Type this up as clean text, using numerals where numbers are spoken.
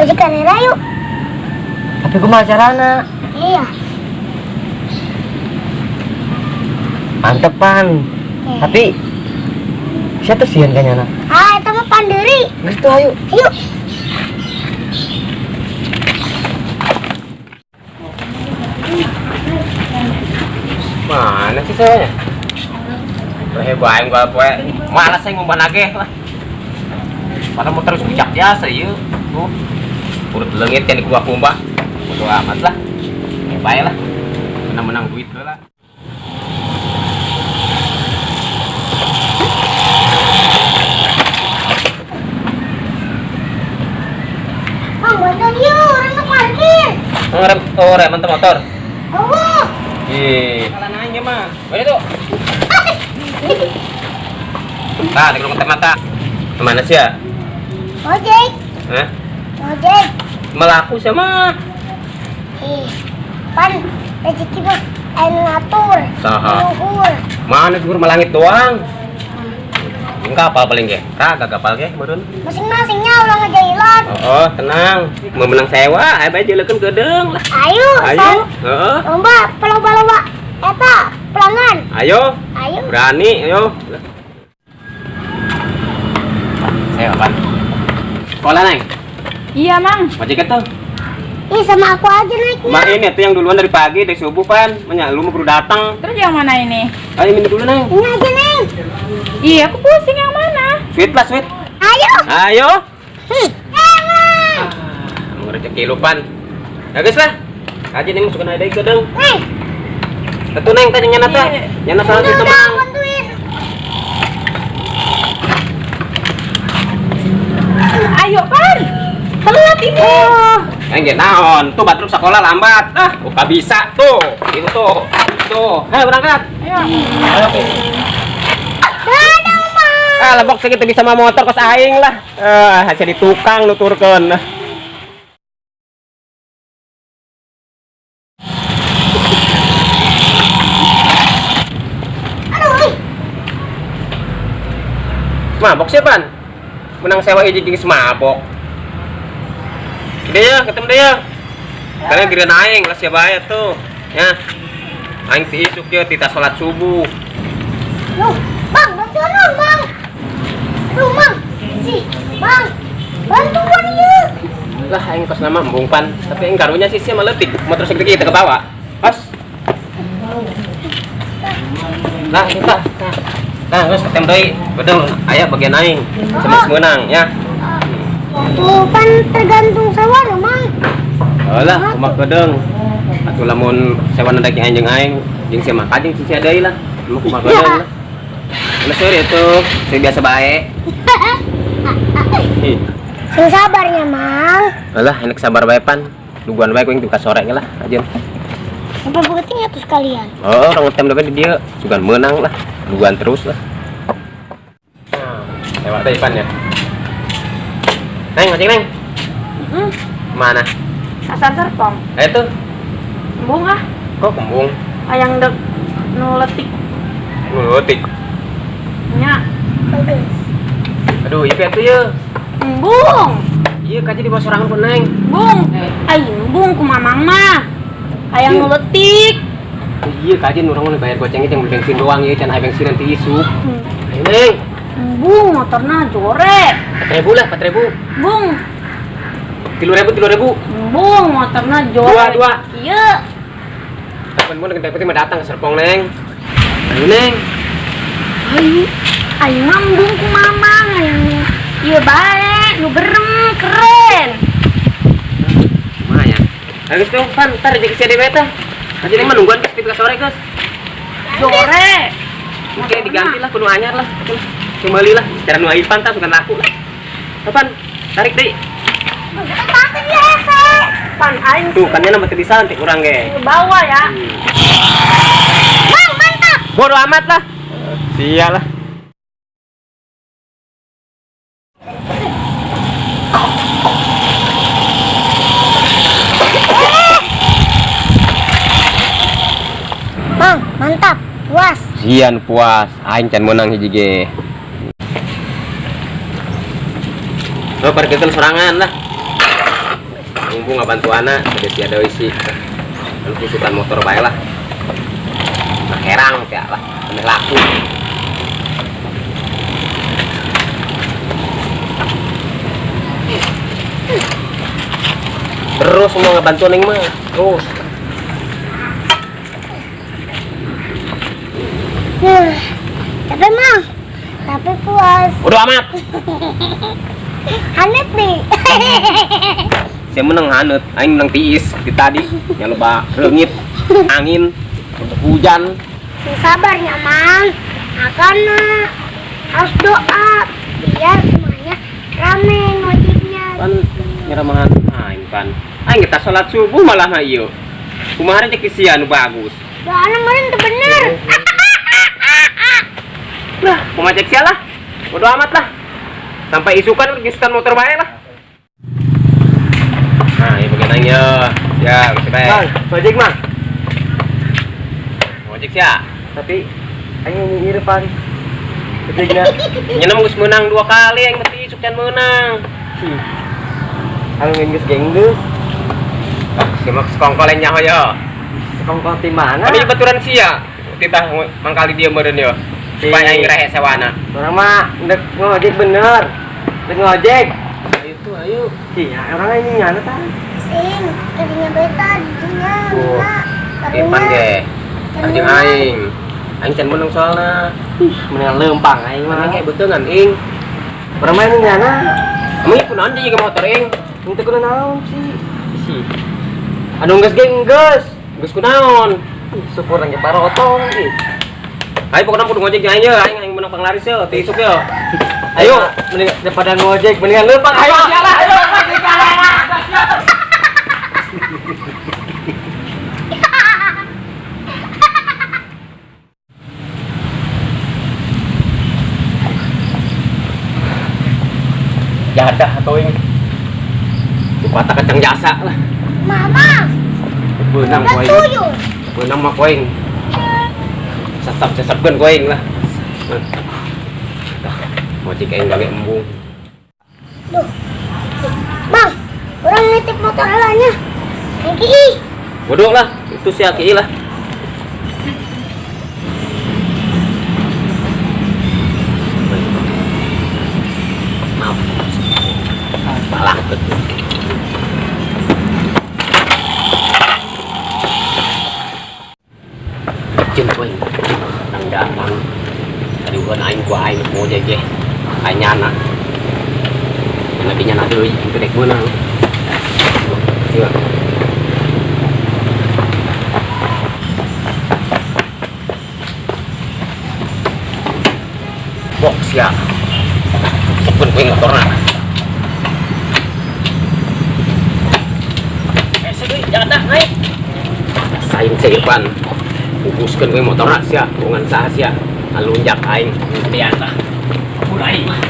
Majikan heula yuk. Tapi kumaha carana? Iya. Mantep, Pan. Oke. Tapi siapa tuh sieun ka nyana? Ah, itu mah panderi. Geus tuh, ayo. Yuk. Mana sih saya? Lehe bae gua poe. Malas saya ngumpan lagi lah. Padahal motor geus bujak biasa ieu. Tuh. Urut leungit kan dikumbah-kumbah. Bodo amat lah. Ya bae lah. Menang-menang duit lah. Bang, bantuan yuk, orang mau parkir. Ngerem, oh, rem motor. Oh. Ih, kalah nanya mah. Boleh tuh. Nah, di kerumutan mata. Kemana sih ya? Ojek, Hah? Ojek. Melaku sama. Ih, pan rezeki mah anu ngatur. Saha? Luhur. Mana dhuwur melangit doang. Enggak apa paling ge. Kagak kapal ge meureun. Masing-masingnya ulah ngejailan. Oh, tenang. Mau menang sewa, ayo bae jelekeun kedeung lah. Ayo, Ayo. san. Heeh. Lomba, pelomba-lomba. Eta, pelanggan. Ayo. Ayo. Berani, ayo. Saya apa? Sekolah, Neng. Iya, Mang. Majikan tuh. Ih, sama aku aja naiknya. Mak ini tuh yang duluan dari pagi, dari subuh, Pan. Menya lu mau baru datang. Terus yang mana ini? Ayo minum dulu, Neng. Ini aja, Neng. Iya, aku pusing yang mana? Sweet lah, sweet. Ayo. Ayo. Emang. Mau rezeki lu, Pan. Ya guys lah. Aja nih masukkan aja ke deng. Neng, Tentu Neng tadi nyana teh. Iya. Nyana salah udah situ, udah Mang. bantuin. Ayo, Pan. Telat ini. Oh. Neng ge naon? Tuh batur sekolah lambat. Ah, oh, bisa tuh. Itu tuh. Tuh. Ayo berangkat. Ayo. Ayo. Dadah, Mang. Ah, lebok segitu bisa mah motor kos aing lah. Eh, hasil di tukang nuturkeun. Aduh, ih. Mabok sih, Pan. Menang sewa hiji jeung mabok. Gede ya, ketemu deh ya. Kalian giliran aing lah siapa bae tuh. Ya. Aing ti isuk ya tita salat subuh. Loh, Bang, bantuan dong, Bang. Aduh, Bang. Si, Bang. Bantuan ya. Lah aing kos nama embung pan, tapi aing karunya sih sia meletik motor segede kita ke bawah. Pas. Lah kita. Nah, geus ketemu deui. Bedeng aya bagian aing. Semes meunang ya. Tuh, pan tergantung sawah dong, Mang. Alah, kumaha kedeng. Atuh lamun sewa daging aing jeung aing, jeung sia mah kajing sia deui lah. Lu kumaha kedeng lah. Ulah sore itu, saya biasa bae. Ih, Sing sabarnya, Mang. alah enak sabar bae pan. Duguan bae ku yang sore lah aja. Sampai buktinya tuh sekalian. Oh, orang ngetem depan di dia, sugan menang lah, duguan terus lah. Nah, lewat deh Ipan ya. Neng, ngoceng Neng. Hmm. Mana? Asal Serpong. Eh tuh, Embung ah. kok kembung? Ayang dek nu letik Ngutik. nya. Bagus. Aduh, iya tuh ya. Embung. Iya, kaji di bawah sorangan pun Neng. Embung. Ay, embung ku mamang mah. Ayang Iya. nu letik. Iya, kaji nurang mau bayar gocengnya yang beli bensin doang ya, can aya bensin nanti isuk. Ayo Neng, Embung motorna jorek. 4.000 lah, 4.000. Embung. 3.000, 3.000. Embung motorna jorek. Dua, dua. Iya. Temen mun dengan mah datang ke Serpong Neng. Ayo Neng. Ayo. Ayo mah embung ku mamang. Ayang iya bae, nu berem keren. Lumayan. Ayo geus dong, Pan, ntar rezeki sia dewe teh. Aja Neng mah nungguan geus di sore geus. Jorek. Oke, diganti lah kudu anyar lah. Kembali lah, cara nu Ipan tah sugan laku lah. Kapan? Tarik deui. Pasti biasa. Pan aing Tuh, kan nya teu bisa nanti kurang ge. ke bawah ya. Bang, mantap. Bodoh amat lah. Sia lah. Bang, mantap. Puas. Sian puas, aing can menang hiji ge. Oh, parkirkeun sorangan lah. Embung ngabantuana tadi sia deui sih. Anu kusutan motor bae lah. Nah, herang teh lah, meh laku. Terus mau ngebantu neng mah, terus. Tapi Mang, tapi puas. Udah amat. Hanet nih. Saya menang hanet, aing menang tiis di tadi. Nya loba reungit, angin, hujan. Si sabarnya Mang, akan harus doa biar semuanya rame ngojeknya. Kan nyeramahan aing kan. Aing kita salat subuh malah mah ieu. Kumaha cek sia nu bagus. Doana meureun teu bener. Lah, kumaha cek sia lah. Bodo amat lah. Sampai isukan isukan motor bae lah. Nah, ini bagian aing ya. Ya, geus bae. Bang, ojek Mang. Ojek sia. Tapi aing nyinyir pan. Ojekna. Nyenem geus meunang 2 kali aing mah isuk can meunang. Ih. Anu geus genggeus. Ah, si mah sekongkol yang nyaho ya. Sekongkol ti mana? Tapi baturan sia. Titah mangkali dia meureun yo. Supaya aing rehe sewana. Orang mah ndek ngojek bener. Ndek ngojek. Ayo tuh, ayo. Iya, orang ini nyana tah. Sing, kadinya beta dinya. Tuh. Epan ge. Anjing aing. Aing can meunang soalna. Ih, mendingan leumpang aing mah. Mana kayak betengan ing. Orang mah ini nyana. Emang ieu kunaon jadi ke motor ing? Henteu kudu naon sih. Isi. Anu geus genggeus. Geus kunaon? Ih, syukur ge parotong ih. Ayo pokoknya kudu ngojek aing ye, aing aing menang panglaris ye, teu isuk ye. Ayo, mending daripada ngojek mendingan leumpang. Ayo, sialah, ayo. Jadah atau ini patah kacang jasa lah. Mama. Benang koing. Benang mah koing. Sesep-sesepkeun koing lah. Ngojek aing gawe embung. Duh. Bang, orang nitip motor halanya. Aing ki. Bodoh lah, itu si Aki lah. Maaf. Malah betul. Jeung koing. Nang datang. Tadi bukan aing gua aing mau jege. Aing nyana. Nyana di nyana deui, itu dek meunang. Iya. Box ya. Sepun kuing motorna. Sedih, jangan dah naik. Saing seipan. Bungkuskeun kuing motorna sia, bongan saha sia. Alunjak aing gedean lah. Mulai mah.